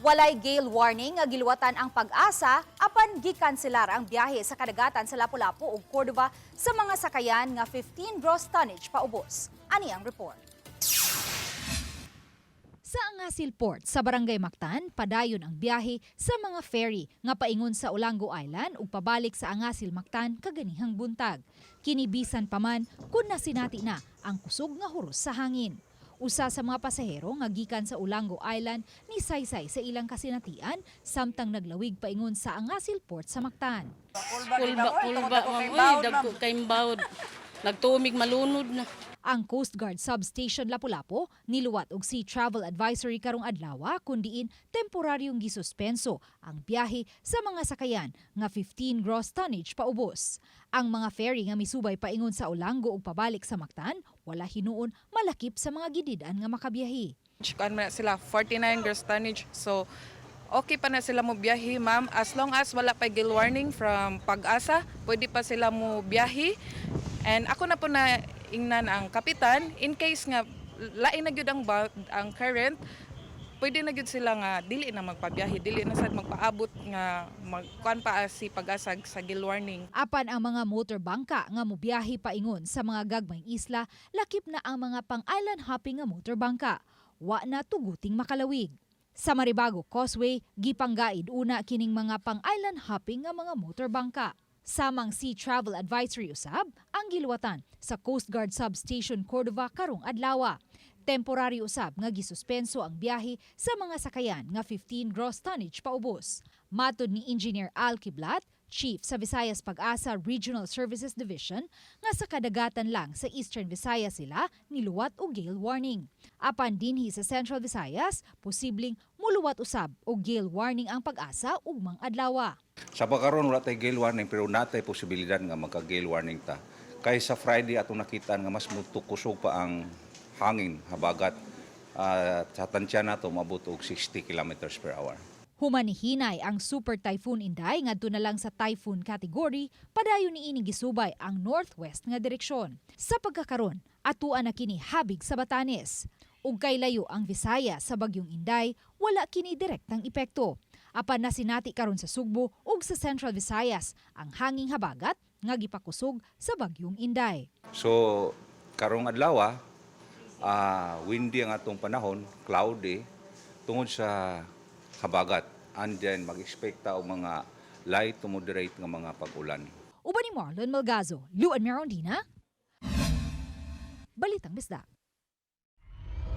Walay gale warning nga giluwatan ang PAGASA, apan gikanselar ang biyahe sa kadagatan sa Lapu-Lapu ug Cordova sa mga sakayan nga 15 gross tonnage paubos. Ani ang report. Sa Angasil Port sa Barangay Mactan, padayon ang biyahe sa mga ferry nga paingon sa Olango Island ug pabalik sa Angasil Mactan kaganihang buntag. Kini bisan pa man kun nasinati na ang kusog nga huros sa hangin. Usa sa mga pasahero nga gikan sa Olango Island ni saysay sa ilang kasinatian samtang naglawig paingon sa Angasil Port sa Mactan. Kulba, kulba, ma'am. Uy, dagko kayong bawd. Nagtumig, malunod na. Ang Coast Guard Substation Lapu-Lapu niluwat og sea travel advisory karong adlaw, kun diin temporaryong gisuspenso ang biyahe sa mga sakayan nga 15 gross tonnage paubos. Ang mga ferry nga misubay paingon sa Olango ug pabalik sa Mactan wala hinuon malakip sa mga gidid-an nga makabiyahe. Kuan man na sila, 49 gross tonnage. So okay pa na sila mo biyahe, ma'am, as long as wala pa gale warning from PAGASA, pwede pa sila mo biyahe. And ako na po na ingnan ang kapitan, in case nga lain na gyud ang current, pwede na gyud sila nga dili na magpabiyahe, dili na sad magpaabot nga magkuan pa si PAGASA sa gale warning. Apan ang mga motor bangka nga mobiyahe paingon sa mga gagmayng isla, lakip na ang mga pang-island hopping nga motor bangka, wa na tuguting makalawig. Sa Maribago Causeway, gipanggaid una kining mga pang-island hopping nga mga motor bangka. Samang sea travel advisory usab ang giluwatan sa Coast Guard Substation Cordova karong adlawa. Temporary usab nga gisuspenso ang biyahe sa mga sakayan nga 15 gross tonnage paubos. Matod ni Engineer Al Kiblat, Chief sa Visayas PAGASA Regional Services Division, nga sa kadagatan lang sa Eastern Visayas sila niluwat og gale warning. Apan dinhi sa Central Visayas, posibleng muluwat usab og gale warning ang PAGASA ugmang adlawa. Sa pagkaron wala tay gale warning, pero natay posibilidad nga magka gale warning ta. Kay sa Friday atong nakita nga mas mutukusog pa ang hangin habagat. Sa tansya nato, maabot og 60 kilometers per hour. Human nihinay ang Super Typhoon Inday ngadto na lang sa typhoon category, padayon niini gisubay ang northwest nga direksyon. Sa pagkakaron, atuan na kini habig sa Batanes. Ug kay layo ang Visayas sa bagyong Inday, wala kini direktang epekto. Apan nasinati karon sa Sugbo ug sa Central Visayas ang hanging habagat nga gipakusog sa bagyong Inday. So karong adlaw, windy ang atong panahon, cloudy tungod sa habagat. And then mag-expect ta og mga light to moderate nga mga pag-ulan. Uban ni Marlon Malgazo, Luan Merondina, Balitang Bisdak.